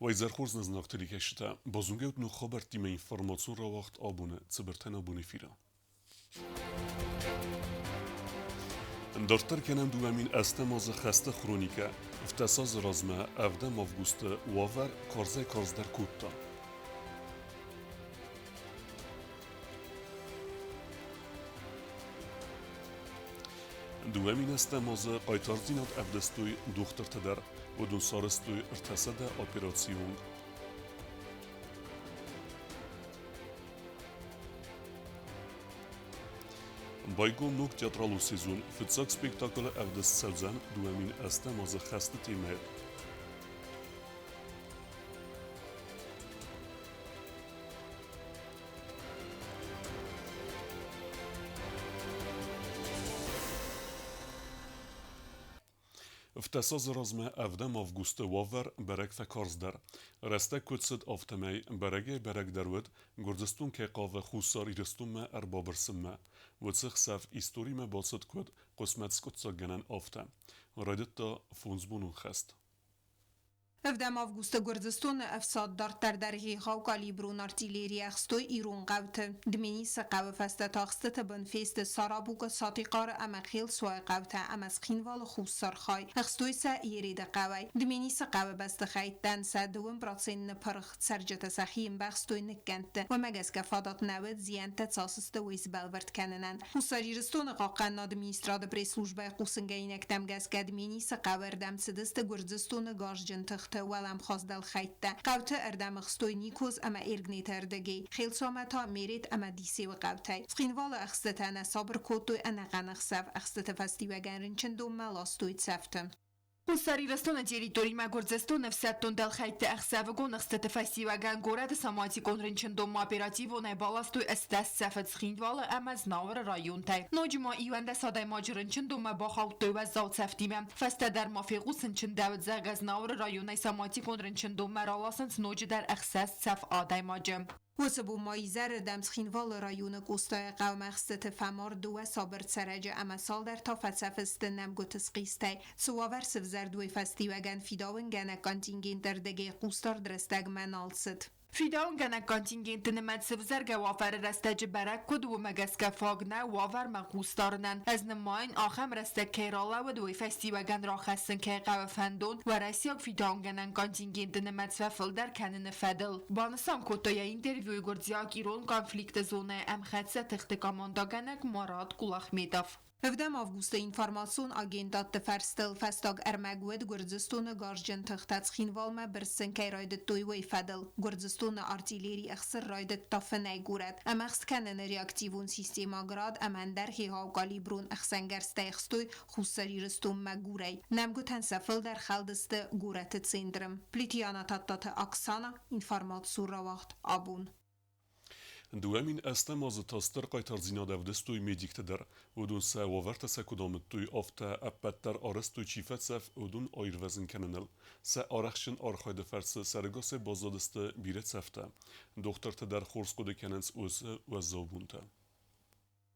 Уӕ хорз нӕ знаг телекӕсджытӕ, базонгӕ ут ног хабӕрттимӕ информацион рауагъд абоны цыбыртӕн абон эфиры. Дарддӕр кӕнӕм 2008 азы хӕсты хроникӕ. Ӕвддӕс азы размӕ, ӕвдӕм августы уавӕр карзӕй-карздӕр кодта. 2008 азы хъайтардзинад ӕвдыстой дохтыртӕ дӕр. Уыдон сарӕзтой 300 операцийы онг. Байгом ног театралон сезон. Фыццаг спектаклы ӕвдыст цӕудзӕн 2008 азы хӕсты темӕйыл. Ӕвддӕс азы размӕ ӕвдӕм августы уавӕр бӕрӕг фӕкарздӕр. Рӕстӕг куыд цыд, афтӕмӕй бӕрӕгӕй-бӕрӕгдӕр уыд, Гуырдзыстон кӕй хъавы Хуссар Ирыстонмӕ ӕрбабырсынмӕ. Уыцы хсӕв историмӕ бацыд куыд хъысмӕт скъуыддзаггӕнӕн, афтӕ. Райдыдта фондзбонон хӕст. Ӕвдӕм августы Гуырдзыстоны ӕфсад дарддӕр дӕр егъау калиброн артиллери ӕхстой ирон хъӕуты. Дменисы хъӕуы фӕстӕ тахстыты бын фесты Сарабукы, Сатихъары ӕмӕ Хелцуайы хъӕутӕ ӕмӕ Цхинвалы хуссар хай. Ӕхстой сӕ Ереды хъӕуӕй. Дменисы хъӕуы бӕстыхӕйттӕн сӕ 2% ныпырх. Цӕрджытӕ сӕхи ӕмбӕхстой ныккӕндты. Уымӕ гӕсгӕ фадат нӕ уыд, зиӕнттӕ цас сты, уый сбӕлвырд кӕнынӕн. Хуссар Ирыстоны Хъахъхъӕнынады министрады пресс-службӕйы хъусынгӕнинӕгтӕм гӕсгӕ Дменисы хъӕуы ӕрдӕм цыдысты Гуырдзыстоны гарзджын тыхты уӕлӕмхас дӕлхӕйттӕ. Хъӕуты ӕрдӕм ӕхстой Никоз ӕмӕ Эргнеты ӕрдӕгӕй, Хелцуамӕ та Мерет ӕмӕ Дисеуы хъӕутӕй. Цхинвалы ӕхстытӕ нӕ сабыр кодтой ӕнӕхъӕн ӕхсӕв. Ӕхстыты фӕстиуӕгӕн рынчындонмӕ ластой цӕфты. Хуссар Ирыстоны территоримӕ Гуырдзыстоны ӕфсӕддон дӕлхӕйтты ӕхсӕвыгон ӕхстыты фӕстиуӕгӕн горӕты соматикон рынчындонмӕ оперативонӕй баластой 18 цӕфы Цхинвалы ӕмӕ Знауыры районтӕй. Ноджы ма 11 адӕймаджы рынчындонмӕ бахаудтой уӕззау цӕфтимӕ. Фӕстӕдӕр ма фехъусын чындӕуыд, зӕгъгӕ, Знауыры районӕй соматикон рынчындонмӕ раласынц ноджыдӕр ӕхсӕз цӕф адӕймаджы. Уыцы бон ма изӕрырдӕм Цхинвалы районы Къостайы хъӕумӕ ӕхстыты фӕмард дыууӕ сабыр цӕрӕджы ӕмӕ цалдӕр та фӕцӕф сты нӕмгуыты схъистӕй. Цы уавӕр сывзӕрд, уый фӕстиуӕгӕн фидауынгӕнӕг контингенты ӕрдӕгӕй хъусдард рӕстӕгмӕ нал цыд. Фидауынгӕнӕг контингентты нымӕц сывзӕргӕ уавӕры рӕстӕджы бӕрӕг куыд, уымӕ гӕсгӕ фаг нӕ уавӕрмӕ хъус дарынӕн. Ӕз нымайын, ахӕм рӕстӕг кӕй ралӕууыд, уый фӕстиуӕгӕн рахӕссын кӕй хъӕуы фӕндон уӕрӕсейаг фидауынгӕнӕн контингенты нымӕц фӕфылдӕр кӕныны фӕдыл. Банысан кодта йӕ интервьюйы гуырдзиаг-ирон конфликты зонӕйы ӕмхӕццӕ тыхты командӕгӕнӕг Марат Кулахметов. Ӕвдӕм августы информацион агентадты фӕрстыл фӕстаг ӕрмӕг уыд Гуырдзыстоны гарзджын тыхтӕ Цхинвалмӕ бырсын кӕй райдыдтой, уый фӕдыл. Гуырдзыстоны артиллери ӕхсыр райдыдта фынӕй горӕт ӕмӕхст кӕныны реактивон системӕ «Град» ӕмӕ ӕндӕр егъаукалиброн ӕхсӕнгӕрзтӕ ӕхстой Хуссар Ирыстонмӕ Гурӕй. Нӕмгуытӕн сӕ фылдӕр хӕлдысты горӕты центры. Плитиана Тадтаты Оксана, информацион рауагъд «Абон». 2008 азы та стыр хъайтардзинад ӕвдыстой медиктӕ дӕр. Уыдон сӕ уавӕртӕ сӕ куыд амыдтой, афтӕ ӕппӕт дӕр арӕзтой чи фӕцӕф, уыдон аирвӕзын кӕныныл. Сӕ арӕхстджын архайды фӕрцы сӕрӕгасӕй баззадысты бирӕ цӕфтӕ. Дохтыртӕ дӕр хорз хъуыды кӕнынц уыцы уӕззау бонтӕ.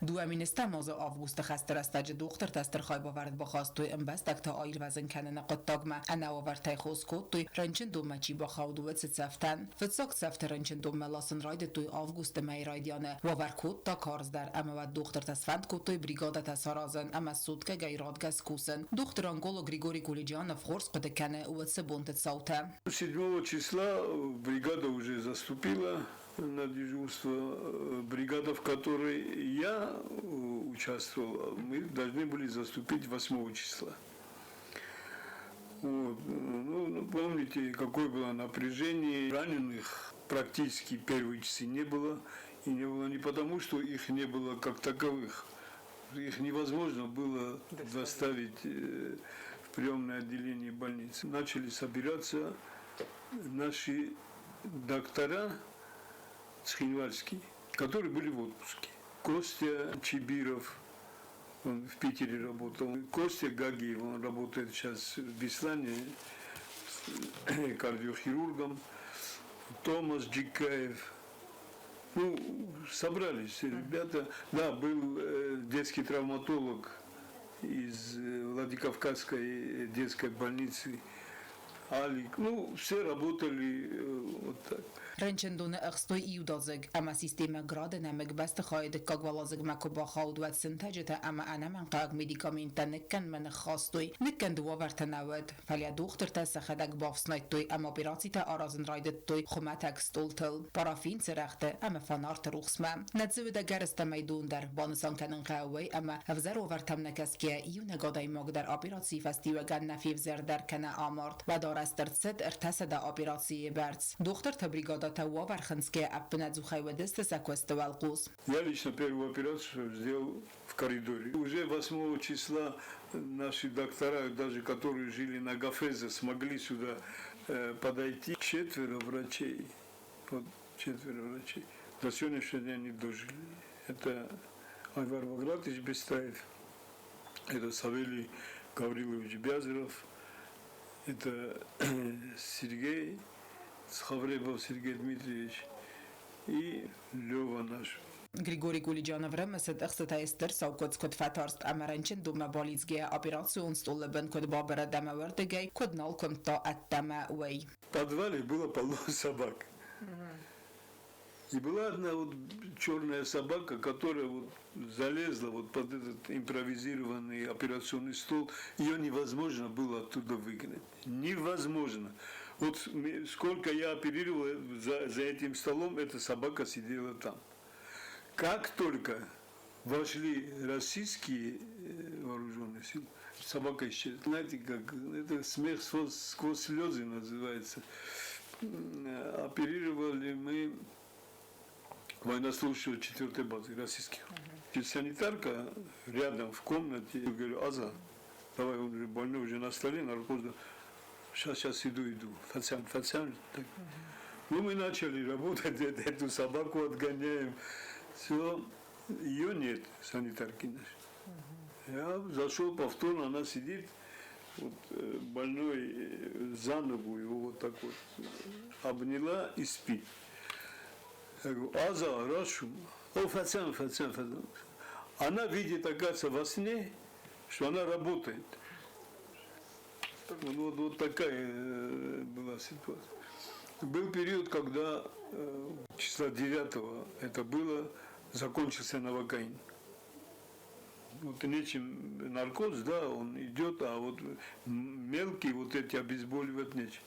2008 августы хӕсты рӕстӕджы дохтыртӕ стыр хайбавӕрд бахастой ӕмбӕстӕгты аирвӕзын кӕныны хъуыддагмӕ. Ӕнӕуавӕртӕй хос кодтой, рынчындонмӕ чи бахауд, уыцы цӕфтӕн. Фыццаг цӕфты рынчындонмӕ ласын райдыдтой августы мӕйы райдианы. Уавӕр кодта карздӕр ӕмӕ уӕд дохтыртӕ сфӕнд кодтой бригадӕтӕ саразын ӕмӕ суткӕгай радгӕ скусын. Дохтыр-онколог Григорий Кулиджанов хорз хъуыды кӕны уыцы бонты цаутӕ. 7 числа бригада уже заступила на дежурство. Бригада, в которой я участвовал, мы должны были заступить 8 числа. Вот. Ну, помните, какое было напряжение. Раненых практически первые часы не было. И не было не потому, что их не было как таковых. Их невозможно было доставить в приемное отделение больницы. Начали собираться наши доктора цхинвальские, которые были в отпуске. Костя Чибиров, он в Питере работал. Костя Гагиев, он работает сейчас в Беслане кардиохирургом. Томас Джикаев. Ну, собрались ребята. Да, был детский травматолог из Владикавказской детской больницы. Алик. Ну, все работали вот так. Рынчындоны ӕхстой иудадзыг ӕмӕ системӕ Град-ы нӕмыг бӕстыхайы дыккаг уӕладзыгмӕ куы бахауд, уӕд сынтӕджытӕ ӕмӕ ӕнӕмӕнгхъӕуӕг медикаменттӕ ныккӕндмӕ ныххастой. Ныккӕнды уавӕртӕ нӕ уыд, фӕлӕ дохтыртӕ сӕхӕдӕг бафснайдтой ӕмӕ операцитӕ аразын райдыдтой хуымӕтӕг стъолтыл, парафин цырӕгъты ӕмӕ фонарты рухсмӕ. Нӕ дзы уыд ӕгӕрыстӕмӕй дон дӕр, банысан кӕнын хъӕуы уый, ӕмӕ ӕвзӕр уавӕртӕм нӕ кӕсгӕйӕ, иунӕг адӕймаг дӕр операцийы фӕстиуӕгӕн нӕ февзӕрдӕр кӕнӕ амард. Уӕд арӕзт ӕрцыд 300 операцийы бӕрц. Дохтырты бригадӕтӕ уавӕр хынцгӕйӕ ӕппынӕдзухӕй уыдысты сӕ куысты уӕлхъус. Я лично первую операцию сделал в коридоре. Уже 8 числа наши доктора, даже которые жили на Гафезе, смогли сюда подойти. Четверо врачей, вот четверо врачей, до сегодняшнего дня не дожили. Это Айвар Багратович Бестаев, это Савелий Гаврилович Бязеров, это Сергей Схавребов Сергей Дмитриевич и Лева наш. Григорий Гулиджанов рымысыд ӕхстытӕй стыр саукуыдз куыд фӕтарст ӕмӕ рынчындонмӕ балидзгӕйӕ операцион стъолы бын куыд бабырыд ӕмӕ уырдыгӕй куыд нал куымдта ӕддӕмӕ, уый. В подвале было полно собак. И была одна вот черная собака, которая вот залезла вот под этот импровизированный операционный стол. Ее невозможно было оттуда выгнать. Невозможно. Вот сколько я оперировал за этим столом, эта собака сидела там. Как только вошли российские вооруженные силы, собака исчезла. Знаете, как это смех сквозь слезы называется. Оперировали мы военнослужащего 4-й базы российских. И санитарка рядом в комнате, я говорю, Аза, давай, он же больной уже на столе, наркоз, сейчас, сейчас иду, иду, фацам, фацам. Так. Ну, мы начали работать, эту собаку отгоняем. Все, ее нет, санитарки нашей. Я зашел повторно, она сидит, вот, больной за ногу его вот так вот обняла и спит. Я говорю, Аза, Рашу, о, фацам, фацам, фацам. Она видит, оказывается, во сне, что она работает. Вот такая была ситуация. Был период, когда числа 9 это было, закончился новокаин. Вот нечем наркоз, да, он идет, а вот мелкие вот эти обезболивать нечем.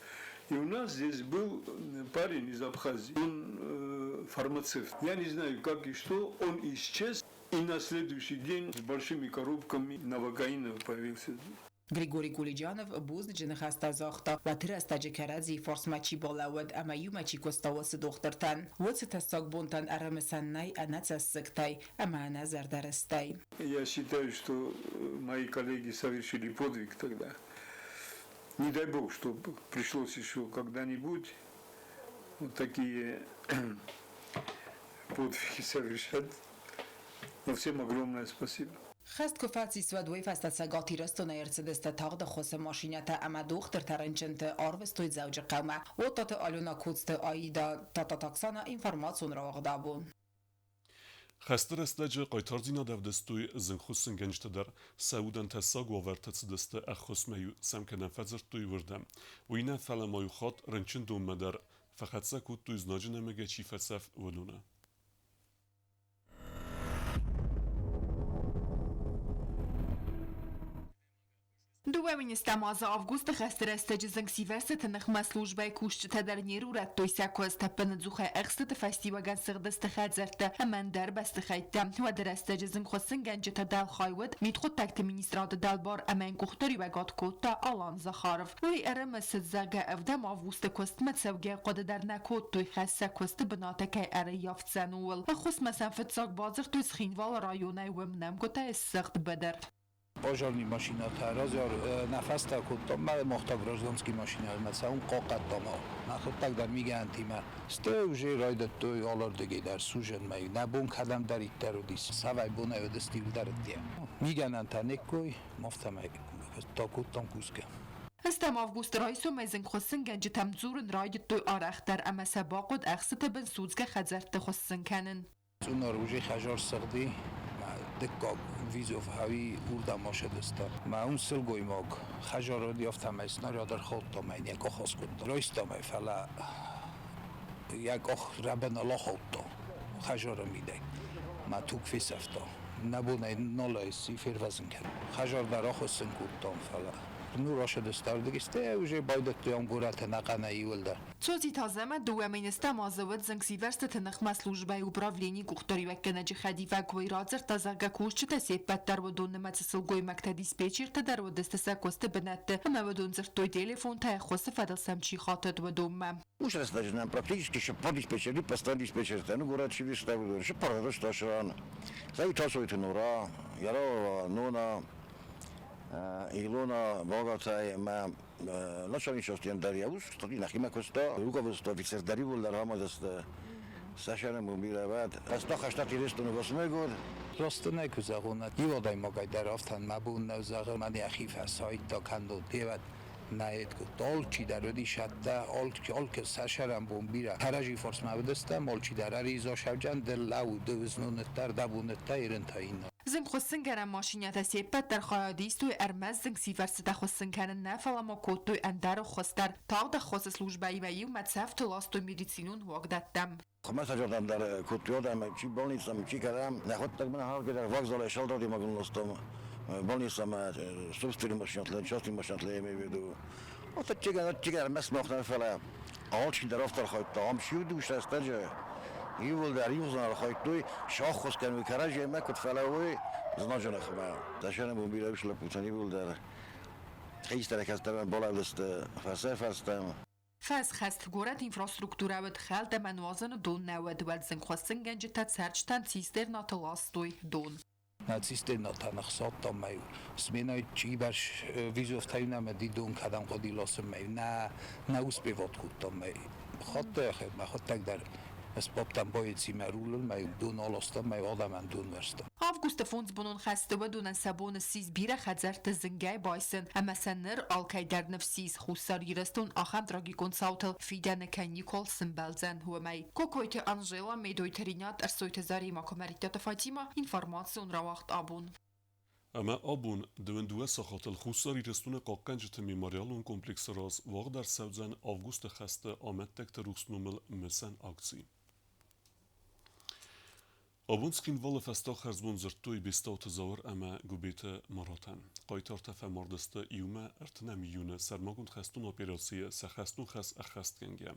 И у нас здесь был парень из Абхазии, он фармацевт. Я не знаю, как и что, он исчез, и на следующий день с большими коробками новокаина появился. Григорий Гулиджанов бузныджы ныхӕстӕ загъта, уӕд рӕстӕджы кӕрӕдзийы фарсмӕ чи балӕууыд ӕмӕ иумӕ чи куыста, уыцы дохтыртӕн. Уыцы тӕссаг бонтӕн ӕрымысӕн нӕй ӕнӕцӕссыгтӕй ӕмӕ ӕнӕзӕрдӕрыстӕй. Я считаю, что мои коллеги совершили подвиг тогда. Не дай бог, чтобы пришлось еще когда-нибудь вот такие подвиги совершать. Но всем огромное спасибо. Хӕст куы фӕцис, уӕд уый фӕстӕ Цӕгат Ирыстонӕй ӕрцыдысты тагъд ӕххуысы машинӕтӕ ӕмӕ дохтыртӕ рынчынты арвыстой Дзӕуджыхъӕумӕ. Оттаты Алена Коцты Аида, Тата Таксана, информацион рауагъд абон. Хӕсты рӕстӕджы хъайтардзинад ӕвдыстой зынгхуыссынгӕнджытӕ дӕр, сӕ удӕн тӕссаг уавӕртӕ цыдысты ӕххуысмӕ-иу сӕм кӕнӕ фӕдзырдтой уырдӕм. Уый нӕ, фӕлӕ ма иу хатт рынчындонмӕ дӕр фӕхӕццӕ кодтой знаджы нӕмыгӕй чи фӕцӕф, уыдоны. Дыууӕ министӕм азы августы хӕсты рӕстӕджы зынгсивӕрзтыты ныхмӕ службӕйы кусджытӕ дӕр не рурӕдтой сӕ куыст. Ӕппынӕдзухӕй ӕхстыты фӕстиуӕгӕн сыгъдысты хӕдзӕрттӕ ӕмӕ ӕндӕр бӕстыхӕйттӕ. Уӕды рӕстӕджы зынгхуыссынгӕнджытӕ дӕлхай уыд мидхъуыддӕгты министрады дӕлбар ӕмӕ йын къухдариуӕгад кодта Алан Захаров. Уый ӕрымысыд, зӕгъгӕ, ӕвдӕм августы куыстмӕ цӕугӕ хъуыды дӕр нӕ кодтой, хӕс сӕ куысты бынаты кӕй ӕрӕййафдзӕн, ууыл. Ӕххуысмӕ сӕм фыццаг бадзырдтой Цхинвалы районӕй, уым нӕмгуытӕй ссыгъд быдыр. Пожарный машинӕтӕ разӕр нӕ фӕстӕ кодтам, мӕ махта гражданский машинӕмӕ цӕуын хъахъхъӕдтам. Нӕхуыдтӕг дӕр мигӕнтимӕ. Стӕй уже райдыдтой алырдыгӕй дӕр суженмӕ. Нӕ бон кӕдӕмдӕриддӕр уыдис, цавӕр бонӕй уыдысты иуылдӕр ӕдде. Мигӕнӕнтӕ не ккой, афтӕмӕй та кодтам кусгӕ. Ӕстӕм августы райсомӕй зынгхуыссынгӕнджытӕм дзурын райдыдтой арӕхдӕр ӕмӕ сӕ бахъуыд ӕхстыты бын судзгӕ хӕдзӕртты хуыссын кӕнын. Цъунар уже хӕзар сыгъди, дыккаг визов хави урдӕм ашыдыстӕм. Мӕ уым сылгоймаг хӕдзары уыди, афтӕмӕй снаряд ӕрхаудта мӕ йын йӕ къах аскъуыдта. Райстам ӕй, фӕлӕ йӕ къах рӕбыныл ахаудта хӕдзары мидӕг. Мӕ туг фесӕфта. Нӕ бон ӕй нал сси фервӕзын кӕнын. Хӕдзар дӕр ахуыссын кодтам, фӕлӕ нур ашыдысты ардыгӕй, стӕй уже байдыдтой ам горӕты ӕнӕхъӕнӕй иуылдӕр. Цоциты Азӕмӕт дыууӕ министӕм азы уыд зынгсивӕрзтыты ныхмӕ службӕйы управленийы къухдариуӕггӕнӕджы хӕдивӕг. Уый радзырдта, зӕгъгӕ, кусджытӕ се ппӕт дӕр уыдон нымӕцы сылгоймӕгтӕ диспетчертӕ дӕр уыдысты сӕ куысты бынӕтты ӕмӕ уыдон дзырдтой телефонтӕ ӕххуысы фӕдыл сӕм чи хатыд, уыдонмӕ. Уыцы рӕстӕджы нӕм практически цыппар диспетчеры, постоянный диспетчертӕ, ну, горӕт Сибирская уыдон, цыппар ӕрвыста сран. Цӕй Тасойты Нора, Яралова Нона, Илона Богатай ӕмӕ начальничествен дӕр йӕ ус, нӕхимӕ куыста, руководство офицер дӕр иууылдӕр амадысты. Сашӕнӕн уым бирӕ уӕд. Хӕста хӕстӕг Ирыстоны восьмой год. Раст нӕ куы зӕгъон, иу адӕймагӕй дӕр афтӕ мӕ бон нӕу зӕгъын, мӕн йӕхи фӕсайдта кӕннод певӕд нӕ кодта. Алчидӕр уыди сӕттӕ, алкӕ сӕ сӕрӕнбон бирӕ. Кӕрӕдзи фарсмӕ уыдыстӕм, алчидӕр ӕриза сӕвджӕн, ды лӕуу, ды узноныддӕр, дӕ боныдтӕ, ирынтӕ иннӕ. Зынгхуыссынгӕнӕн машинӕтӕ се ппӕт дӕр хайад истой ӕрмӕст зынгсивӕрзтытӕ хуыссын кӕнын нӕ, фӕлӕ ма кодтой ӕндӕр ӕххуыс дӕр. Тагъд ӕххуысы службӕимӕ иумӕ цӕфты ластой медицинон уагдӕттӕм. Хуымӕтӕджы дӕр кодтой адӕм, чи больницӕмӕ, чи кӕдӕм. Нӕхуӕдтӕг мын алкӕдӕр вокзалӕй салдатимӕ ластам больницӕмӕ, собственный машинӕтӕ, частный машинӕтӕ имею в виду. Вот ӕцӕгӕн ӕрмӕст мах нӕ, фӕлӕ алчидӕр афтӕ архайдта. Ам чи уыд рӕстӕджы, иууылдӕр иугъуызон архайдтой, сӕххуыс кӕной кӕрӕдзийӕ куыд фӕлӕууой знаджы ныхмӕ. Дӕсӕны бон бирӕ ус лӕппутӕн иууылдӕр хистӕрӕй-кӕстӕрмӕ балӕудзысты фӕрсӕй-фӕрстӕм. Фӕсхӕст горӕт инфраструктурӕ уыд хӕлд ӕмӕ нуазыны дон нӕ уыд, уӕд зынгхуыссынгӕнджытӕ цӕрджытӕн цистернаты ластой дон. Цистернатӕ ныхсадтам мӕ сменӕй чибӕрс визовтӕй нӕмӕ дон кӕдӕм хъуыди ласын мӕ нӕ нӕ успевать кодтам мӕ хаттӕй мӕхуыдтӕг дӕр сбадтӕн боецимӕ рулыл мӕ дон аластам мӕ адӕмӕн дон уӕрстам. Августы фондзбонон хӕсты уыдонӕн сӕ бон ссис бирӕ хӕдзӕртты зынгӕй байсын ӕмӕ сӕ ныр алкӕй дӕр ныфс ис, Хуссар Ирыстон ахӕм трагикон цаутыл фидӕны кӕй никуал сымбӕлдзӕн, уымӕй. Кокойты Анжела, Медойты Ринат, Ӕрсойты Заремӕ, Куымӕридтаты Фатимӕ, информацион рауагъд абон. Ӕмӕ абон дыууын дыууӕ сахатыл Хуссар Ирыстоны хъахъхъӕнджыты мемориалон комплексы раз уагъд ӕрцӕудзӕн августы хӕсты амӕттӕгты рухс номыл мысӕн акци. Абон Цхинвалы фӕстаг хӕрзбон дзырдтой Бестауты Зауыр ӕмӕ Гуыбеты Маратӕн. Хъайтартӕ фӕмардысты иумӕ ӕртынӕм июны сӕрмагонд хӕстон операцийы сӕ хӕстон хӕс ӕххӕстгӕнгӕ.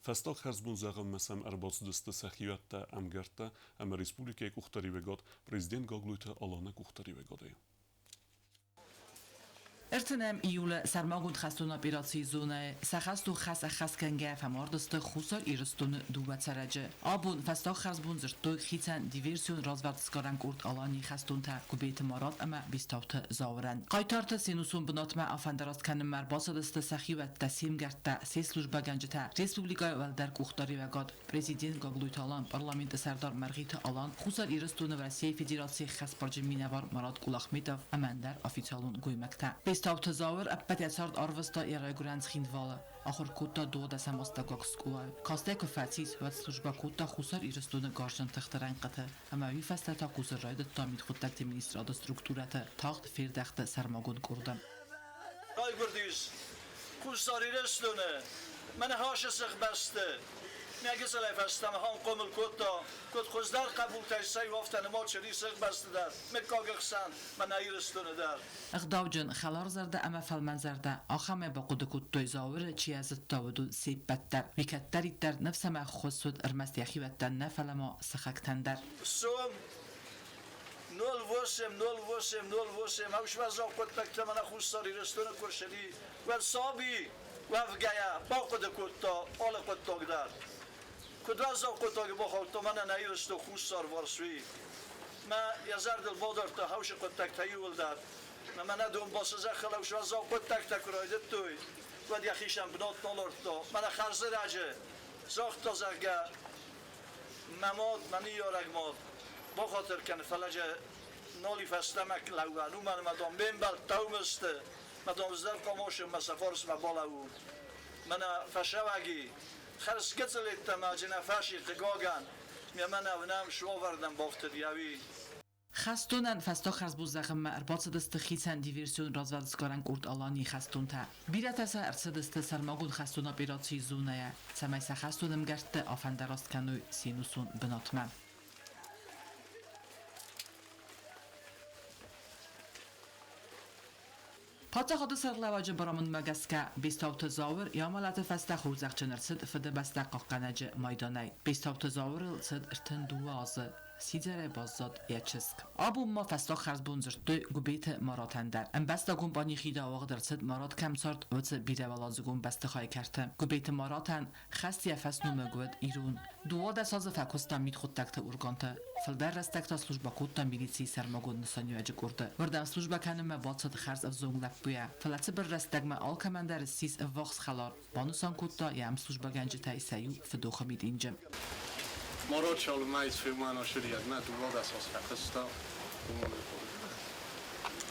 Фӕстаг хӕрзбон зӕгъынмӕ сӕм ӕрбацыдысты сӕ хиуӕттӕ, ӕмгӕрттӕ ӕмӕ республикӕйы къухдариуӕгад президент Гаглойты Аланы къухдариуӕгадӕй. Ӕртынӕм июлы сӕрмагонд хӕстон операцийы зонӕйы сӕ хӕстон хӕс ӕххӕстгӕнгӕ фӕмардысты Хуссар Ирыстоны дыууӕ цӕрӕджы. Абон фӕстаг хӕрзбон дзырдтой хицӕн диверсион развӕлдсгарӕн къорд Аланийы хӕстонтӕ Гуыбеты Марат ӕмӕ Бестауты Зауырӕн. Хъайтарты се нусон бынатмӕ афӕндараст кӕнынмӕ ӕрбацыдысты сӕ хиуӕттӕ, се мгӕрттӕ, се службӕгӕнджытӕ, республикӕйы уӕлдӕр къухдариуӕгад, Президент Гаглойты Алан, парламенты сӕрдар Мӕргъиты Алан, Хуссар Ирыстоны Уӕрӕсейы Федерацийы хӕсбарджын минӕвар Марат Кулахметов ӕмӕ ӕндӕр официалон гоймӕгтӕ. Бестауты Зауыр ӕппӕт йӕ цард арвыста йӕ райгуырӕн Цхинвалы. Ахуыр кодта дуадӕсӕм астӕуккаг скъолайы. Кастӕй куы фӕцис, уӕд службӕ кодта Хуссар Ирыстоны гарзджын тыхты рӕнхъыты ӕмӕ уый фӕстӕ та кусын райдыдта мидхъуыддӕгты министрады структурӕты тагъд фердӕхты сӕрмагонд къорды. Райгуырдис Хуссар Ирыстоны мӕ ныхасы сыхбӕсты. Мӕ гыццылӕй фӕстӕмӕ хъомыл кодта, куыд хуыздӕр хъӕбултӕй сӕ иу, афтӕ нымад цыди сыхбӕсты дӕр, мыггагы хсӕн, мӕнӕ Ирыстоны дӕр. Ӕгъдауджын, хӕларзӕрдӕ ӕмӕ фӕлмӕнзӕрдӕ, ахӕмӕй бахъуыды кодтой Зауыры, чи йӕ зыдта, уыдон се ппӕт дӕр. Уый кӕддӕриддӕр ныфс ӕмӕ ӕххуыс уыд ӕрмӕст йӕхиуӕттӕн нӕ, фӕлӕ ма сыхӕгтӕн дӕр. Сом 08 08 08 ӕвзӕр хъуыддӕгтӕ мӕнӕ Хуссар Ирыстоны куы рцыди, уӕд саби уӕвгӕйӕ бахъуыды кодта алы хъуыддаг дӕр. Куыд уӕззау хъуыддаджы бахаудта мӕнӕ нӕ Ирыстон хуссарварс, уый. Мӕ йӕ зӕрдыл бадардта хӕусы хъуыддӕгтӕ иууылдӕр. Мӕ мӕнӕ Донбассы зӕххыл уӕззау хъуыддӕгтӕ куы райдыдтой, уӕд йӕхицӕн бынат нал ардта. Мӕнӕ хӕрзӕрӕджы загъта, зӕгъгӕ, мӕ мад, мӕ ныййарӕг мад, бахатыр кӕн, фӕлӕ нал и фӕстӕмӕ лӕууӕн, уымӕн ӕмӕ дам ме мбӕлттӕ уым сты, мӕ дам ӕз дӕр къамосы мӕ сӕ фарсмӕ балӕуун. Мӕнӕ фӕсӕвӕги хӕрзгӕцӕлеттӕ ма джинӕ фӕси хъыгагӕн, ме мӕнӕ унӕм суавӕрдӕм бафтыд ӕви. Хӕстонӕн фӕстаг хӕрзбон зӕгъынмӕ ӕрбацыдысты хицӕн диверсион развӕлдсгарӕн къорд Алани-йы хӕстонтӕ. Бирӕтӕ сӕ ӕрцыдысты сӕрмагонд хӕстон операцийы зонӕйӕ, цӕмӕй сӕ хӕстон ӕмгӕртты афӕндараст кӕной се нусон бынатмӕ. Паддзахады сӕргълӕууӕджы барамындмӕ гӕсгӕ, Бестауты Зауыр йӕ амӕлӕты фӕстӕ хорзӕхджын ӕрцыд Фыдыбӕстӕ хъахъхъӕнӕджы майданӕй. Бестауты Зауырыл цыд 32 азы, сидзӕрӕй баззад йӕ чызг. Абон ма фӕстаг хӕрзбон дзырдтой Гуыбеты Маратӕн дӕр. Ӕмбӕстагон панихидӕ уагъд ӕрцыд, Марат кӕм цард, уыцы бирӕуӕладзыгон бӕстыхайы кӕрты. Гуыбеты Маратӕн хӕст йӕ фӕсномыг уыд ирон. 12 азы фӕкуыста мидхъуыддӕгты органты. Фылдӕр рӕстӕг та службӕ кодта милицийы сӕрмагонд нысаниуӕджы къорды. Уырдӕм службӕ кӕнынмӕ бацыд хӕрз ӕвзонг лӕппуйӕ. Фӕлӕ цыбыр рӕстӕгмӕ алкӕмӕн дӕр ссис ӕввахс хӕлар, банысан кодта йӕ ӕмслужбӕгӕнджытӕй сӕ иу Фыдохы Митъинджы. Марат Шалмайы Сфилмана Шириадмӕ 12 аз фӕкуыста, уымӕн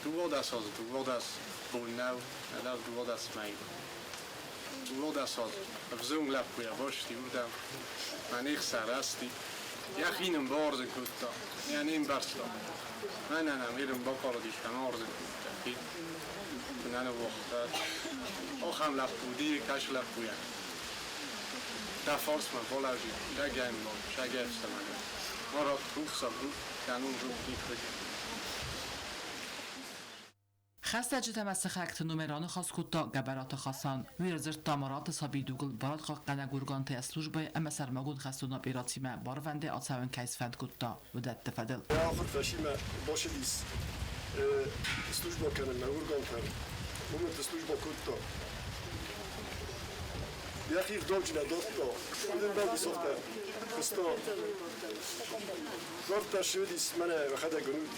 12 азы 12 бон нӕу, нӕдӕр 12 мӕй. 12 азы ӕвзонг лӕппуйӕ басти уырдӕм, мӕ не хсарӕзти. Йӕхи нын бауарзын кодта, йӕ не мбӕрста. Мӕнӕ нӕм Ирын бахъарыдис ӕмӕ уарзын кодта хи. Куы нӕ ныууагъта. Ахӕм лӕппу уыди, кӕсы лӕппуйӕн. Дӕ фарсмӕ балӕууид, дӕ гӕмбал, сӕгӕфсӕмӕнӕн. Марат рухсаг у, кӕнон зонд никуы. Хӕстӕджытӕ ӕмӕ сыхӕгты номӕй раныхас кодта Гӕбӕраты Хасан. Уый ӕрдзырдта Мараты сабидугыл барадхъахъхъӕнӕг органтӕ службӕйы ӕмӕ сӕрмагонд хӕстон операцимӕ барвӕндӕй ацӕуын кӕй сфӕнд кодта, уыдӕтты фӕдыл. Йӕ ахуыр фӕсимӕ бацыдис службӕ кӕнынмӕ органтӕм. Уымыты службӕ кодта. Йӕхи ӕгъдауджын дардта, уыдон сыгъта, куыста. Дардта ссыдис мӕнӕ йӕхӕдӕг уынут.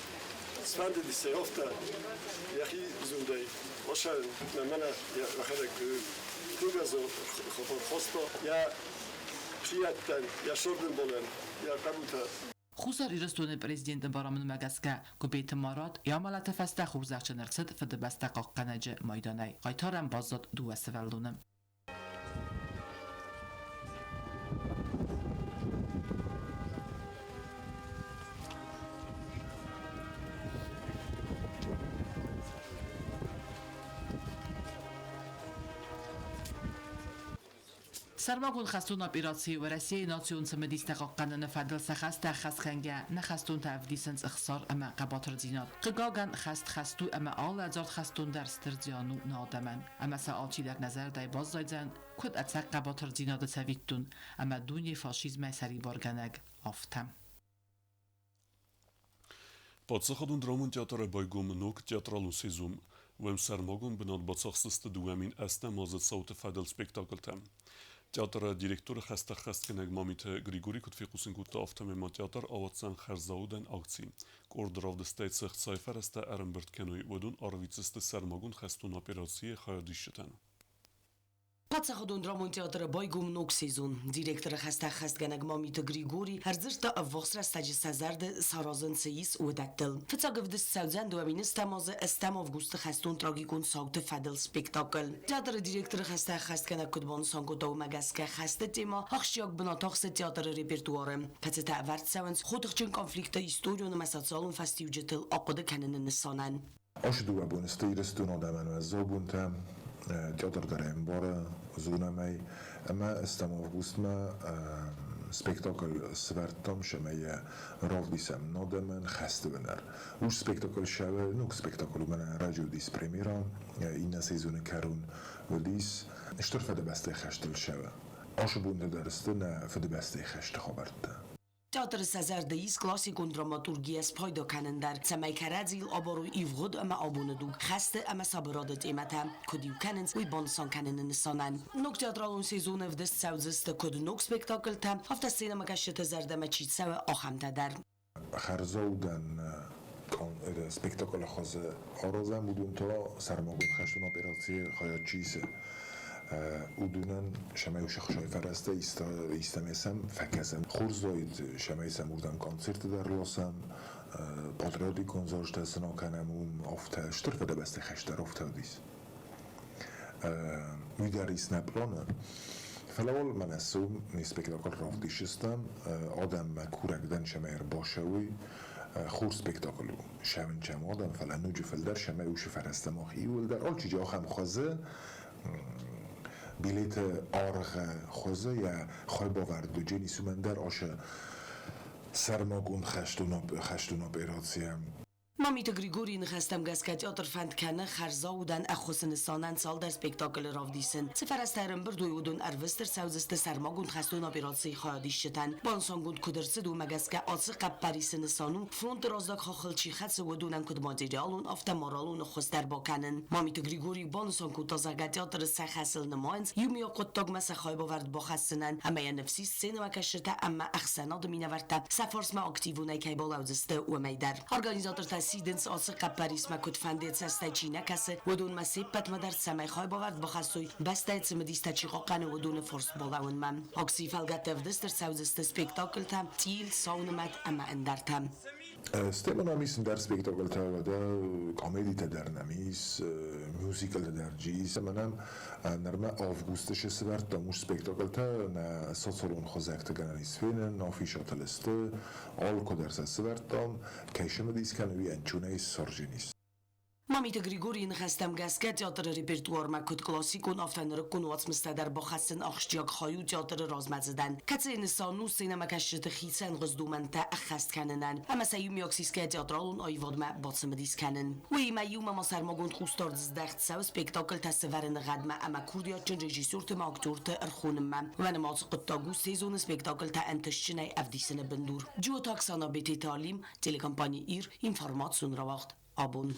Сфӕндыдис сӕ афтӕ йӕхи зондӕй басайын мӕ мӕнӕ йӕхӕдӕг тынг ӕрхаста йӕ хиӕдтӕн, йӕ сордынбонӕн, йӕ хъӕбултӕ. Хуссар Ирыстоны президенты барамындмӕ гӕсгӕ, Гуыбеты Марат йӕ амӕлӕты фӕстӕ хорзӕхджын ӕрцыд Фыдыбӕстӕ хъахъхъӕнӕджы майданӕй. Хъайтарӕн баззад дыууӕ сывӕллоны. Сӕрмагонд хӕстон операцийы Уӕрӕсейы национ цымыдистӕ хъахъхъӕныны фӕдыл сӕ хӕстӕ ӕххӕстгӕнгӕ нӕ хӕстонтӕ ӕвдисынц ӕхсар ӕмӕ хъӕбатырдзинад. Хъыгагӕн, хӕст хӕст у ӕмӕ алы ӕдзард хӕстон дӕр стыр зиан у нӕ адӕмӕн. Ӕмӕ сӕ алчидӕр нӕ зӕрдӕйы баззайдзӕн, куыд ӕцӕг хъӕбатырдзинады цӕвиттон ӕмӕ дуне фашизмӕй сӕрибаргӕнӕг, афтӕ. Паддзахадон драмон театры байгом ног театралон сезон. Уӕм сӕрмагонд бынат бацахсдзысты 2008 азы цауты фӕдыл спектакльтӕ. Театры директоры хӕстӕххӕстгӕнӕг Мамиты Григорий куыд фехъусын кодта, афтӕмӕй ма театр ауадздзӕн хӕрзаудӕн акци. Къорд равдыстӕй цы ӕхцайы фӕрӕзтӕ ӕрӕмбырд кӕной, уыдон арвитдзысты сӕрмагонд хӕстон операцийы хайадисджытӕн. Паддзахадон драмон театры байгом ног сезон. Директоры хӕстӕ ӕххӕстгӕнӕг Мамиты Григорий ӕрдзырдта ӕввахс рӕстӕджы сӕ зӕрды саразын цы ис, уыдӕттыл. Фыццаг ӕвдыст цӕудзӕн 2008 азы ӕстӕм августы хӕстон трагикон цауты фӕдыл спектакль. Театры директоры хӕстӕ ӕххӕстгӕнӕг куыд банысан кодта, уымӕ гӕсгӕ хӕсты темӕ ахсджиаг бынат ахсы театры репертуары, кӕцытӕ ӕвӕрд цӕуынц хотыхджын конфликты историон ӕмӕ социалон фӕстиуджытыл ахъуыды кӕныны нысанӕн. Ашы дыууӕ боны сты Ирыстон адӕмӕн уӕззау бонтӕ, театр дӕр ӕмбары, зонӕм ӕй, ӕмӕ ӕстӕм августмӕ спектакль сӕвӕрдтам, цӕмӕй йӕ равдисӕм адӕмӕн хӕсты бынӕр. Уыцы спектакль сӕвӕр, ног спектакль уымӕн ӕрӕджы уыдис премьера, иннӕ сезоны кӕрон уыдис Стыр Фыдыбӕстӕйы хӕстыл сӕвӕ. Ашы бонтӕ дӕр сты нӕ Фыдыбӕстӕйы хӕсты хабӕрттӕ. Театры сӕ зӕрды ис классикон драматургийӕ спайда кӕнын дӕр, цӕмӕй кӕрӕдзийыл абарой ивгъуыд ӕмӕ абоны дуг, хӕсты ӕмӕ сабырады темӕтӕ куыд иу кӕнынц, уый банысан кӕныны нысанӕн. Ног театралон сезоны ӕвдыст цӕудзысты куыд ног спектакльтӕ, афтӕ сценӕмӕкӕсджыты зӕрдӕмӕ чи цӕуы, ахӕмтӕ дӕр. Хӕрзаудӕн спектаклы хуызы аразӕм, уыдон та сӕрмагонд хӕстон операцийы хайад чи исы, уыдонӕн цӕмӕй уыцы хсӕй фӕрӕзтӕ истӕмӕй сӕм фӕкӕсӕм. Хорз уаид, цӕмӕй сӕм уырдӕм концерты дӕр ласӕм, патриотикон зарджытӕ сын акӕнӕм, уым афтӕ стыр фыдыбӕсты хӕстӕр афтӕ уыдис. Уый дӕр ис нӕ пъланы. Фӕлӕ уал мӕнӕ цы не спектакль равдисдзыстӕм, адӕммӕ курӕг дӕн, цӕмӕй ӕрбацӕуой. Хорз спектакль у. Сӕвынчӕм адӕм, фӕлӕ ноджы фылдӕр сӕмӕй уышы фӕрӕзтӕ мах иууылдӕр. Алчиджы ахӕм хуызы билеты аргъы хуызы йӕ хайбавӕрд уыдженис, уымӕн дӕр ашы сӕрмагонд хӕстон операцийӕ. Мамиты Григорийы ныхӕстӕм гӕсгӕ театр фӕнд кӕны хӕрзаудӕн ӕххуысы нысанӕн цалдӕр спектаклы равдисын. Цы фӕрӕзтӕ ӕрӕмбырд уой, уыдон ӕрвыст ӕрцӕудзысты сӕрмагонд хӕстон операцийы хайадисджытӕн. Банысангонд куыд ӕрцыд, уымӕ гӕсгӕ ацы хъӕппӕрисы нысан у, фронты раззаг хаххыл чи хӕцы, уыдонӕн куыд материалон, афтӕ моралон ӕххуыс дӕр бакӕнын. Мамиты Григорий банысан кодта, зӕгъгӕ, театры сӕ хӕсыл нымайынц, иумиаг хъуыддагмӕ сӕ хайбавӕрд бахӕссынӕн ӕмӕ йӕ ныфс ис сценӕмӕкӕсджытӕ ӕмӕ ӕхсӕнады минӕвӕрттӕ сӕ фарсмӕ активонӕй кӕй балӕудзысты, уымӕй дӕр. Организатортӕ сидынц ацы хъӕппӕрисмӕ куыдфӕнды цӕстӕй чи нӕ кӕсы, уыдонмӕ се ппӕтмӕ дӕр цӕмӕй хайбавӕрд бахӕссой, бӕстӕйы цымыдистӕ чи хъахъхъӕны, уыдоны фарс балӕууынмӕ. Акцийы фӕлгӕтты ӕвдыст ӕрцӕудзысты спектакльтӕ, цъил, сау нымӕт ӕмӕ ӕндӕртӕ. Стӕй нӕм ис ӕндӕр спектакльтӕ, уӕдӕ комедитӕ дӕр нӕм ис, мюзиклтӕ дӕр ис. Ӕмӕ нӕм нырма августы сӕвӕрдтам уыцы спектакльтӕ нӕ социалон хызӕгты гӕнӕн ис фенын, афишӕтыл сты, алкуыдӕр сӕ сӕвӕрдтам, кӕй цымыдис кӕны, уый ӕнцонӕй ссарджын ис. Мамиты Григорийы ныхӕстӕм гӕсгӕ театры репертуармӕ куыд классикон, афтӕ нырыккон уацмыстӕ дӕр бахӕссын ахсджиаг хай у театры размӕдзыдӕн, кӕцыйы нысан у сценӕмӕкӕсджыты хицӕнгъуыз домӕнтӕ ӕххӕст кӕнынӕн ӕмӕ сӕ иумиаг сисгӕ театралон аивадмӕ бацымыдис кӕнын. Уыимӕ иумӕ ма сӕрмагонд хъусдард здӕхт цӕуы спектакльтӕ сӕвӕрыны гъӕдмӕ ӕмӕ курдиатджын режиссерты ӕмӕ актерты ӕрхонынмӕ. Уымӕн ӕмӕ ацы хъуыддаг у сезоны спектакльтӕ ӕнтыстджынӕй ӕвдисыны бындур. Джиоты Оксана, Бететы Алим, телекомпани «Ир», информацион рауагъд «Абон».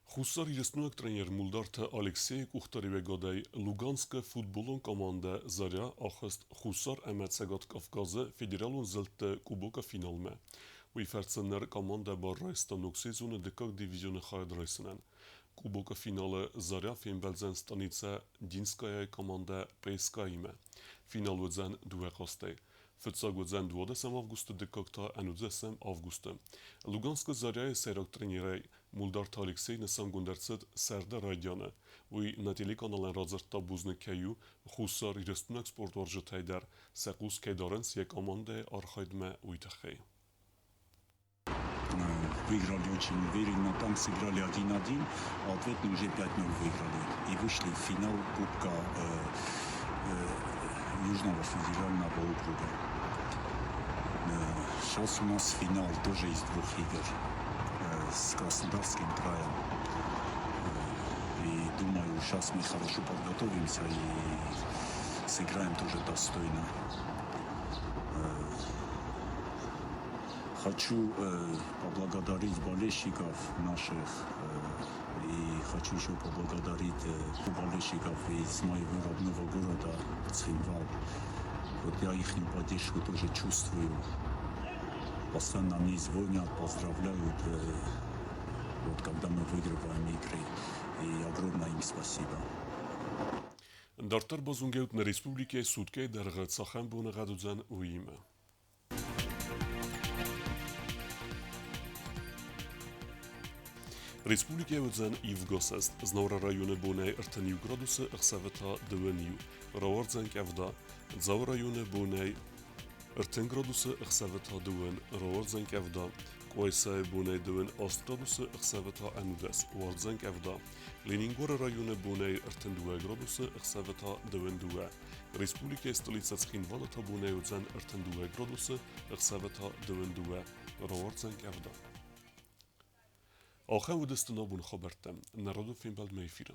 Хуссар Ирыстойнаг тренер Мулдарты Алексейы къухдариуӕгадӕй Луганскы футболон командӕ «Заря» ахызт Хуссар ӕмӕ Цӕгат Кавказы федералон зылдты Кубокы финалмӕ. Уый фӕрцы ныр командӕ бар райста ног сезоны дыккаг дивизионы хайад райсынӕн. Кубокы финалы «Заря» фембӕлдзӕн станицӕ Динскаяйы командӕ ПСК-имӕ. Финал уыдзӕн дыууӕ хъазтӕй. Фыццаг уыдзӕн 12 августы, дыккаг та 11 августы. Луганскы «Заря»-йы сӕйраг тренерӕй Мулдарты Алексей нысангонд ӕрцыд сӕрды райдианы. Уый нӕ телеканалӕн радзырдта бузныг кӕй у, Хуссар Ирыстонаг спортуарзджытӕй дӕр сӕ хъус кӕй дарынц йӕ командӕйы архайдмӕ, уый тыххӕй. Выиграли очень уверенно, там сыграли 1-1, а ответно уже 5-0 выиграли. И вышли в финал Кубка Южного федерального округа. Сейчас у нас финал тоже из двух игр с Краснодарским краем. И думаю, сейчас мы хорошо подготовимся и сыграем тоже достойно. Хочу поблагодарить болельщиков наших и хочу еще поблагодарить болельщиков из моего родного города Цхинвал. Вот я их поддержку тоже чувствую. Постоянно мне звонят, поздравляют, вот когда мы выигрываем игры. И огромное им спасибо. Дарддӕр базонгӕ ут нӕ республикӕйы суткӕйы дӕргъы цахӕм боныгъӕд уыдзӕн, уыимӕ. Республикӕйы уыдзӕн ивгӕсӕст. Знауыры районы бонӕй 31 градусы, ӕхсӕвы та 21. Рауардзӕн къӕвда. Дзауы районы бонӕй 30 градусы, ӕхсӕвы та 2, рауардзӕн къӕвда. Къуайсайы бонӕй 28 градусы, ӕхсӕвы та 11, уардзӕн къӕвда. Ленингоры районы бонӕй 32 градусы, ӕхсӕвы та 22. Республикӕйы столицӕ Цхинвалы та бонӕй уыдзӕн 32 градусы, ӕхсӕвы та 22, рауардзӕн къӕвда. Ахӕм уыдысты нӕ абоны хабӕрттӕ. Нӕ радон фембӕлдмӕ эфиры.